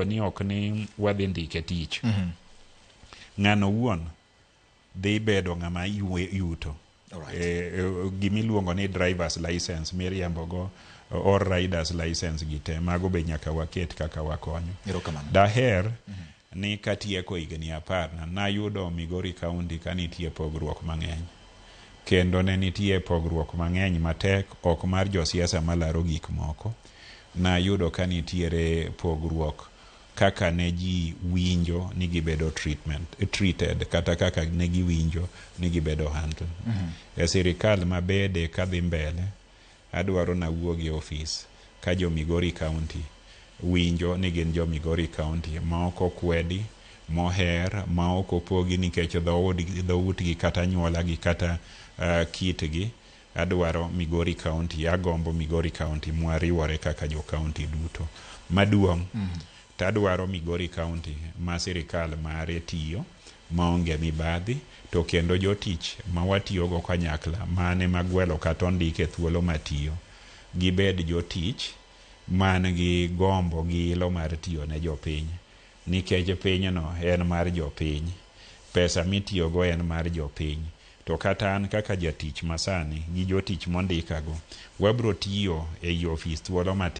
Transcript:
Ni ok ni wadhi ndike tich. Ng'ano wuon dhi bedo ng'ama yuto. Gimiluongo ni drivers license miriembo go or riders license gi te, mago be nyaka waket kaka wakonyo. Erokamano. Daher ni katieko higni 10 na nayudo Migori County ka nitie pogruok mang'eny, kendo ne nitie pogruok mang'eny matek, ok mar josiasa malaro gik moko. Nayudo ka nitiere pogruok kaka ne ji winjo ni gibedo treated kata kaka ne giwinjo ni gibedo handled. E sirikal mabede kadhi mbele, adwaro nawuog e ofis ka jo Migori County winjo ni gin jo Migori County ma ok okwedi, moher, ma ok opogi nikech dhoutgi kata anyuolagi kata kitgi. Adwaro Migori County, agombo Migori County mwariwore kaka jo county duto. Maduong', to adwaro Migori County ma sirikal mare tiyo maonge mibadhi, to kendo jotich ma watiyogo kanyakla mane magwelo kata ondik e thuolo matiyo gibed jotich man gi gombo gi ilo mar tiyo ne jopiny, nikech pinyno en mar jopiny, pesa mitiyogo en mar jopiny. To kata an kaka jatich masani gi jotich mondikago, wabro tiyo ei ofis thuolo matin.